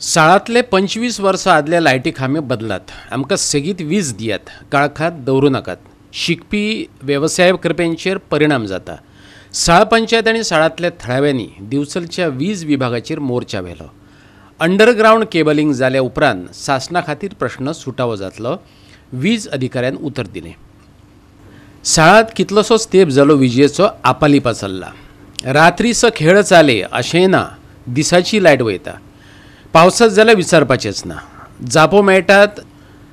साळांतले 25 वर्सां आदले लायटी खांबे बदलात, आमकां सेगीत वीज दियात, काळखांत दवरूं नाकात. शिकपी वेवसाय करप्यांचेर परिणाम जाता. साळ पंचायत आनी साळांतल्या थळाव्यांनी दिवचलच्या वीज विभागाचेर मोर्चा व्हेलो. अंडरग्रावंड केबलिंग जाल्या उपरांत सासणा खातीर प्रश्न सुटावो जातलो, वीज अधिकाऱ्यान उतर दिलें. साळांत कितलोसोच तेंप जालो विजेचो आपालिपा चल्ला. रात्रीचो खेळ चाले अशें ना, दिसाची लायट वयता. पावसात जाल्यार विचारपाचेंच ना. जापो मेळटात,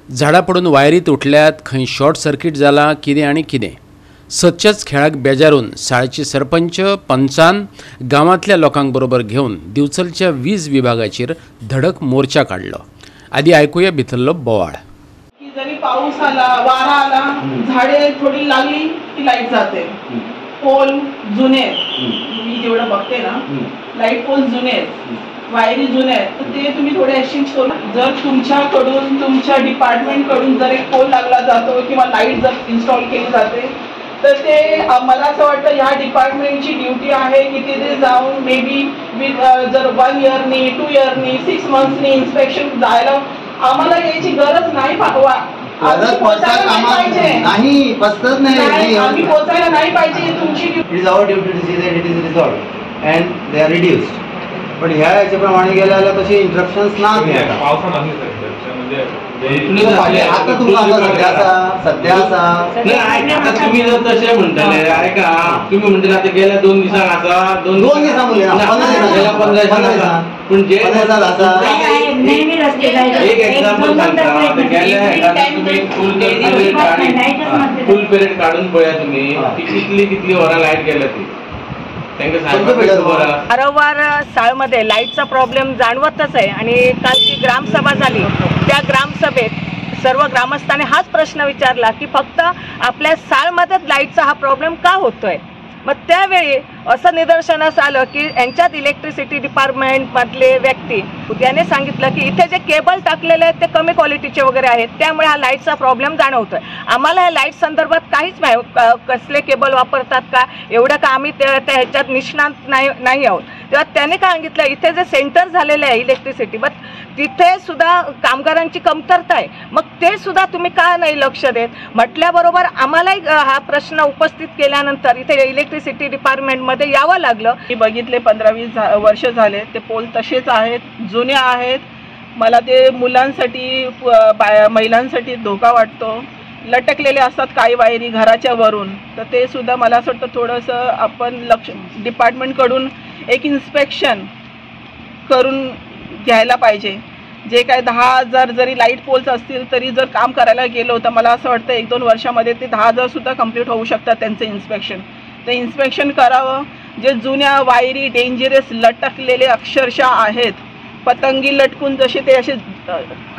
झाडां पडून वायरी तुटल्यात, खंय शॉर्ट सर्कीट जाला, कितें आनी कितें. सदच्याच खेळाक बेजारून साळचे सरपंच पंचान गांवांतल्या लोकांक बरोबर घेवन दिवचलच्या वीज विभागाचेर धडक मोर्चा काडलो. आदी आयकुया भितरलो बोवाळ. जरी पाऊस आला, वारा आला, झाडे थोडी लागली की लाईट जाते. पोल जुने, मी जेवढं बघते ना, लाईट पोल जुने आहेत, वायरी जुने आहेत, तर ते तुम्ही थोडे एक्सचेंज करून जर तुमच्याकडून तुमच्या डिपार्टमेंटकडून जर एक पोल लागला जातो किंवा लाईट जर इन्स्टॉल केली जाते तर ते मला असं वाटतं ह्या डिपार्टमेंटची ड्युटी आहे की तिथे जाऊन मे बी विथ जर 1 इयरनी 2 इयरनी 6 मंथ्सनी इन्स्पेक्शन जायला आम्हाला यायची गरज नाही. नाही, नाही, आम्ही पोचायला नाही पाहिजे. तुमची It is our duty to see that it is resolved and they are reduced. पण ह्या ह्याच्या प्रमाणे गेले जाल्यार तशी इंटरप्शन्स ना. आता तुमकां सद्या आसा, सद्या आसा. आता तुम्ही जर तशें म्हणटले, आयका तुमी म्हणटले आतां गेल्या 2 दिसांक आसा, 2 दिसां उलयना, 15 दिसांक आसा. पूण जे एक एक्झाम्पल सांगता, गेल्या हेका तुमी फूल पिरियड काडून पळया तुमी की कितली कितली वरां लायट गेल्या ती. वारंवार साळमध्ये लाईटचा प्रॉब्लेम जाणवतच आहे आणि काल जी ग्रामसभा झाली त्या ग्रामसभेत सर्व ग्रामस्थांनी हाच प्रश्न विचारला की फक्त आपल्या साळमध्येच लाईटचा हा प्रॉब्लेम का होतोय. मग त्यावेळी असं निदर्शनास आलं की यांच्यात इलेक्ट्रिसिटी डिपार्टमेंटमधले व्यक्ती त्याने सांगितलं की इथे जे केबल टाकलेले आहेत ते कमी क्वालिटीचे वगैरे आहेत, त्यामुळे हा लाईटचा प्रॉब्लेम जाणवतोय. आम्हाला ह्या लाईट संदर्भात काहीच माहिती, कसले केबल वापरतात का एवढं का आम्ही त्या ह्याच्यात निष्णात नाही आहोत. तेव्हा त्याने काय सांगितलं, इथे जे सेंटर झालेलं आहे इलेक्ट्रिसिटी बट तिथे सुद्धा कामगारांची कमतरता आहे, मग ते सुद्धा तुम्ही का नाही लक्ष देत म्हटल्याबरोबर आम्हालाही हा प्रश्न उपस्थित केल्यानंतर इथे इलेक्ट्रिसिटी डिपार्टमेंटमध्ये यावं लागलं. मी बघितले 15-20 वर्ष झाले ते पोल तसेच आहेत, जुने आहेत. मला ते मुलांसाठी महिलांसाठी धोका वाटतो. लटकलेले असतात काही वायरी घराच्या वरून, तर ते सुद्धा मला असं वाटतं थोडंसं आपण लक्ष डिपार्टमेंटकडून एक इन्स्पेक्शन करून घ्यायला पाहिजे. जे काय 10,000 जरी लाईट पोल्स असतील तरी जर काम करायला गेलो तर मला असं वाटतं 1-2 वर्षामध्ये ते 10,000सुद्धा कंप्लीट होऊ शकतात त्यांचं इन्स्पेक्शन. ते इन्स्पेक्शन करावं. जे जुन्या वायरी डेंजरस लटकलेले अक्षरशः आहेत, पतंगी लटकून जसे ते असे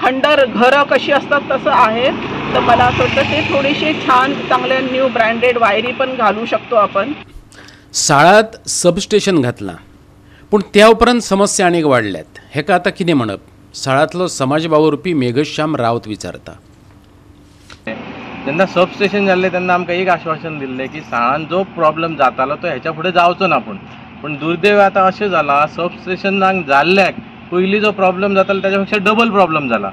खंडर घरं कशी असतात तसं आहे, तर मला असं वाटतं ते थोडीशी छान चांगल्या न्यू ब्रँडेड वायरी पण घालू शकतो आपण. साळांत सबस्टेशन घातलां पूण त्या उपरांत समस्या आनीक वाडल्यात. हेका आतां कितें म्हणप, साळांतलो समाज वावुरपी मेघश्याम रावत विचारता. जेन्ना सबस्टेशन जाल्लें तेन्ना आमकां एक आश्वासन दिल्लें की साळान जो प्रॉब्लम जातालो तो हेच्या फुडें जावचो ना. पूण दुर्दैव आतां अशें जालां, सबस्टेशनाक जाल्ल्याक पयलीं जो प्रॉब्लम जातालो ताच्या पेक्षा डबल प्रॉब्लम जाला.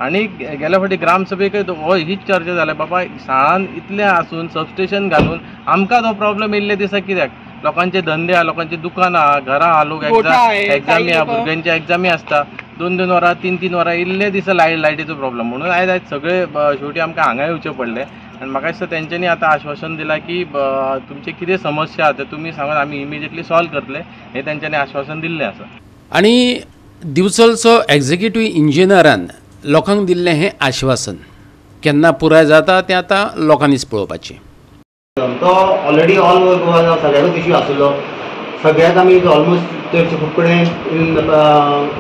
आनी गेल्या फावटी ग्रामसभेकय हो हीच चर्चा जाल्या, बाबा साळान इतलें आसून सबस्टेशन घालून आमकां तो प्रॉब्लम येयल्ले दिसा कित्याक? लोकांचे धंदे आहा, लोकांची दुकानां आहा, घरां आहा, लोक एग्जामी आहा, भुरग्यांची एग्जामी आसता, 2-2 वरां 3-3 वरां इल्ले दिसा लायटीचो प्रॉब्लम. म्हणून आयज आयज सगळे शेवटी आमकां हांगा येवचें पडलें. आनी म्हाका दिसता तेंच्यांनी आतां आश्वासन दिलां की तुमची कितें समस्या आहा ते तुमी सांगून आमी इमिजिएटली सॉल्व करतले, हें तेंच्यांनी आश्वासन दिल्लें आसा. आनी दिवचलचो एक्झिक्युटीव इंजिनियरान लोकांक दिल्लें हें आश्वासन केन्ना पुराय जाता तें आतां लोकांनीच पळोवपाचें. तो ऑलरेडी ऑल ओवर गोवा सगळ्याकूच इश्यू आसलो, सगळ्याक आमी ऑलमोस्ट चडशे खूब कडेन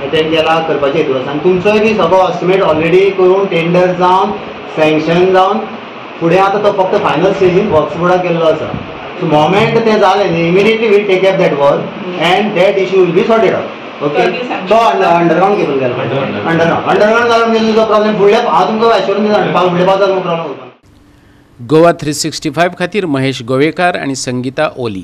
एटेंड केला करपाचे हेतू आसा. आनी तुमचोय बी सगळो एस्टिमेट ऑलरेडी करून टेंडर जावन सँक्शन जावन फुडें आतां तो फक्त फायनल स्टेजीन वर्क्स बोर्डाक गेल्लो आसा. सो मोमेंट तें जालें न्ही, immediately we'll take up that work and that issue will be sorted out. Okay, तो अंडरग्रावंड केबल गेलो, अंडरग्रावंड घालून म्हणजे तुजो प्रॉब्लेम फुडल्या हांव तुमकां एश्योरन्स दिता फुडल्या पावसाक प्रॉब्लेम. गोवा 365 खातीर महेश गोवेकार आनी संगीता ओली.